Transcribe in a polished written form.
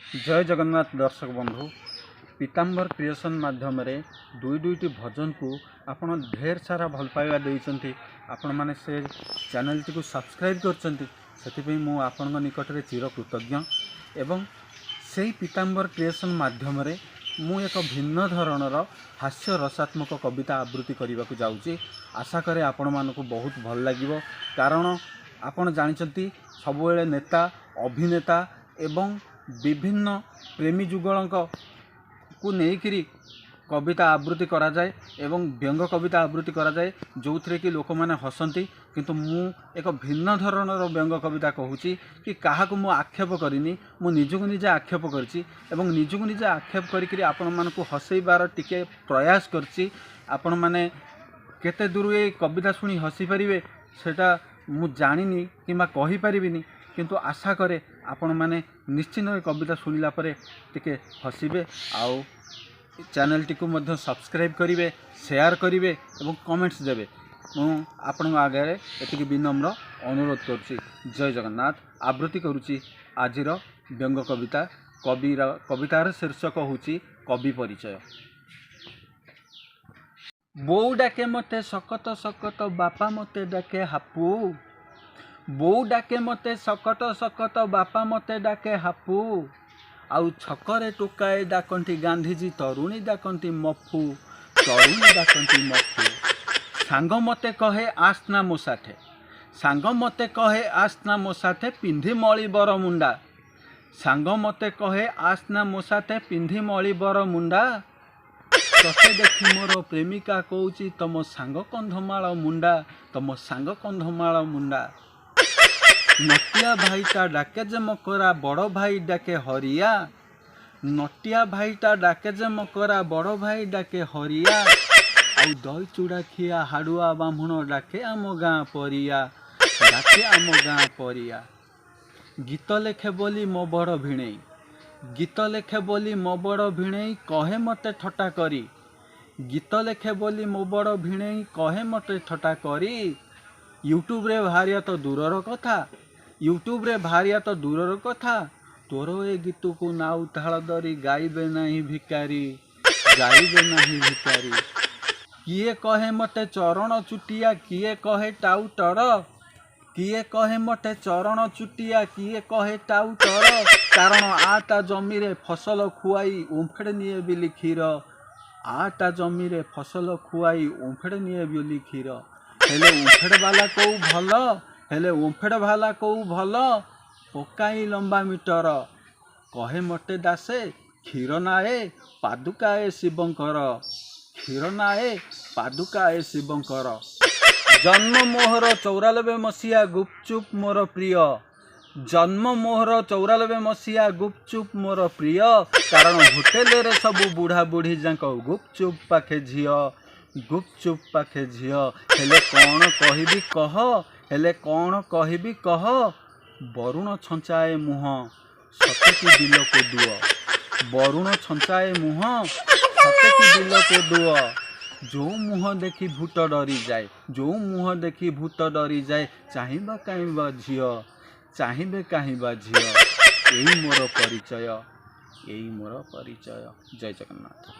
ଜୟ ଜଗନ୍ନାଥ ଦର୍ଶକ ବନ୍ଧୁ। ପୀତାମ୍ବର କ୍ରିଏସନ୍ ମାଧ୍ୟମରେ ଦୁଇ ଦୁଇଟି ଭଜନକୁ ଆପଣ ଢେର ସାରା ଭଲ ପାଇବା ଦେଇଛନ୍ତି। ଆପଣମାନେ ସେ ଚ୍ୟାନେଲଟିକୁ ସବସ୍କ୍ରାଇବ୍ କରିଛନ୍ତି, ସେଥିପାଇଁ ମୁଁ ଆପଣଙ୍କ ନିକଟରେ ଚିରକୃତଜ୍ଞ। ଏବଂ ସେଇ ପୀତାମ୍ବର କ୍ରିଏସନ୍ ମାଧ୍ୟମରେ ମୁଁ ଏକ ଭିନ୍ନ ଧରଣର ହାସ୍ୟ ରସାତ୍ମକ କବିତା ଆବୃତ୍ତି କରିବାକୁ ଯାଉଛି। ଆଶା କରେ ଆପଣମାନଙ୍କୁ ବହୁତ ଭଲ ଲାଗିବ, କାରଣ ଆପଣ ଜାଣିଛନ୍ତି, ସବୁବେଳେ ନେତା, ଅଭିନେତା ଏବଂ ବିଭିନ୍ନ ପ୍ରେମୀ ଯୁଗଳଙ୍କକୁ ନେଇକିରି କବିତା ଆବୃତ୍ତି କରାଯାଏ ଏବଂ ବ୍ୟଙ୍ଗ କବିତା ଆବୃତ୍ତି କରାଯାଏ, ଯେଉଁଥିରେ କି ଲୋକମାନେ ହସନ୍ତି। କିନ୍ତୁ ମୁଁ ଏକ ଭିନ୍ନ ଧରଣର ବ୍ୟଙ୍ଗ କବିତା କହୁଛି କି କାହାକୁ ମୁଁ ଆକ୍ଷେପ କରିନି, ମୁଁ ନିଜକୁ ନିଜେ ଆକ୍ଷେପ କରିଛି ଏବଂ ନିଜକୁ ନିଜେ ଆକ୍ଷେପ କରିକିରି ଆପଣମାନଙ୍କୁ ହସେଇବାର ଟିକେ ପ୍ରୟାସ କରିଛି। ଆପଣମାନେ କେତେ ଦୂର ଏ କବିତା ଶୁଣି ହସିପାରିବେ, ସେଇଟା ମୁଁ ଜାଣିନି କିମ୍ବା କହିପାରିବିନି। କିନ୍ତୁ ଆଶା କରେ ଆପଣମାନେ ନିଶ୍ଚିନ୍ତ ଏ କବିତା ଶୁଣିଲା ପରେ ଟିକେ ହସିବେ ଆଉ ଚ୍ୟାନେଲଟିକୁ ମଧ୍ୟ ସବସ୍କ୍ରାଇବ୍ କରିବେ, ସେୟାର କରିବେ ଏବଂ କମେଣ୍ଟସ୍ ଦେବେ। ମୁଁ ଆପଣଙ୍କ ଆଗରେ ଏତିକି ବିନମ୍ର ଅନୁରୋଧ କରୁଛି। ଜୟ ଜଗନ୍ନାଥ। ଆବୃତ୍ତି କରୁଛି ଆଜିର ବ୍ୟଙ୍ଗ କବିତା। କବିର କବିତାର ଶୀର୍ଷକ ହେଉଛି କବି ପରିଚୟ। ବୋଉ ଡାକେ ମତେ ସକତ ସକତ, ବାପା ମତେ ଡାକେ ହାପୁ। ବୋଉ ଡାକେ ମତେ ସକତ ସକତ, ବାପା ମତେ ଡାକେ ହାପୁ। ଆଉ ଛକରେ ଟୋକାଏ ଡାକନ୍ତି ଗାନ୍ଧିଜୀ, ତରୁଣୀ ଡାକନ୍ତି ମଫୁ, ତରୁଣୀ ଡାକନ୍ତି ମଫୁ। ସାଙ୍ଗ ମତେ କହେ ଆସ୍ନା ମୋ ସାଥେ, ସାଙ୍ଗ ମତେ କହେ ଆସ୍ନା ମୋ ସାଥେ, ପିନ୍ଧି ମଳି ବର ମୁଣ୍ଡା। ସାଙ୍ଗ ମତେ କହେ ଆସ୍ନା ମୋ ସାଥେ, ପିନ୍ଧି ମଳି ବର ମୁଣ୍ଡା। ତତେ ଦେଖି ମୋର ପ୍ରେମିକା କହୁଛି, ତମ ସାଙ୍ଗ କନ୍ଧମାଳ ମୁଣ୍ଡା, ତମ ସାଙ୍ଗ କନ୍ଧମାଳ ମୁଣ୍ଡା। ନଟିଆ ଭାଇଟା ଡାକେ ଯେ ମକରା, ବଡ଼ ଭାଇ ଡାକେ ହରିଆ। ନଟିଆ ଭାଇଟା ଡାକେ ଯେ ମକରା, ବଡ଼ ଭାଇ ଡାକେ ହରିଆ। ଆଉ ଦହି ଚୁଡ଼ା ଖିଆ ହାଡ଼ୁଆ ବାହ୍ମୁଣ ଡାକେ ଆମ ଗାଁ ପରିଆ, ଡାକେ ଆମ ଗାଁ ପରିଆ। ଗୀତ ଲେଖେ ବୋଲି ମୋ ବଡ଼ ଭିଣେଇ, ଗୀତ ଲେଖେ ବୋଲି ମୋ ବଡ଼ ଭିଣେଇ କହେ ମତେ ଥଟ୍ଟା କରି। ଗୀତ ଲେଖେ ବୋଲି ମୋ ବଡ଼ ଭିଣେଇ କହେ ମତେ ଥଟ୍ଟା କରି, ୟୁଟ୍ୟୁବରେ ବାହାରିବା ତ ଦୂରର କଥା, ୟୁଟ୍ୟୁବରେ ବାହାରିବା ତ ଦୂରର କଥା, ତୋର ଏ ଗୀତକୁ ନାଉ ଥାଳ ଧରି ଗାଇବେ ନାହିଁ ଭିକାରୀ, ଗାଇବେ ନାହିଁ ଭିକାରୀ। କିଏ କହେ ମତେ ଚରଣ ଚୁଟିଆ, କିଏ କହେ ଟାଉଟର। କିଏ କହେ ମତେ ଚରଣ ଚୁଟିଆ, କିଏ କହେ ଟାଉଟର। କାରଣ ଆ ତା ଜମିରେ ଫସଲ ଖୁଆଇ ଓମ୍ଫେଡ଼ ନିଏ ବୋଲି କ୍ଷୀର। ଆ ତା ଜମିରେ ଫସଲ ଖୁଆଇ ଓମ୍ଫେଡ଼ ନିଏ ବୋଲି କ୍ଷୀର। ହେଲେ ଓମ୍ଫେଡ଼ ବାଲା କୋଉ ଭଲ, ହେଲେ ଓମ୍ଫେଡ଼ ବାଲା କୋଉ ଭଲ, ପକାଇ ଲମ୍ବା ମିଟର। କହେ ମତେ ଦାସେ କ୍ଷୀର ନାଏ ପାଦୁକା ଏ ଶିବଙ୍କର, କ୍ଷୀର ନାଏ ପାଦୁକା ଏ ଶିବଙ୍କର। ଜନ୍ମ ମୋହର 94 ମସିହା, ଗୁପଚୁପ ମୋର ପ୍ରିୟ। ଜନ୍ମ ମୋହର 94 ମସିହା, ଗୁପଚୁପ ମୋର ପ୍ରିୟ। କାରଣ ହୋଟେଲରେ ସବୁ ବୁଢ଼ା ବୁଢ଼ୀ ଯାକ ଗୁପଚୁପ ପାଖେ ଝିଅ, ଗୁପଚୁପ ପାଖେ ଝିଅ। ହେଲେ କ'ଣ କହିବି କହ, ହେଲେ କ'ଣ କହିବି କହ, ବରୁଣ ଛଞ୍ଚାଏ ମୁହଁ ସତେ କି ବିଲ କୋଦୁଅ। ବରୁଣ ଛଞ୍ଚାଏ ମୁହଁ ସତେ କି ବିଲ କୋଦୁଅ। ଯୋଉ ମୁହଁ ଦେଖି ଭୂତ ଡରିଯାଏ, ଯୋଉ ମୁହଁ ଦେଖି ଭୂତ ଡରିଯାଏ, ଚାହିଁବା କାହିଁ ବା ଝିଅ, ଚାହିଁବେ କାହିଁ ବା ଝିଅ। ଏଇ ମୋର ପରିଚୟ, ଏଇ ମୋର ପରିଚୟ। ଜୟ ଜଗନ୍ନାଥ।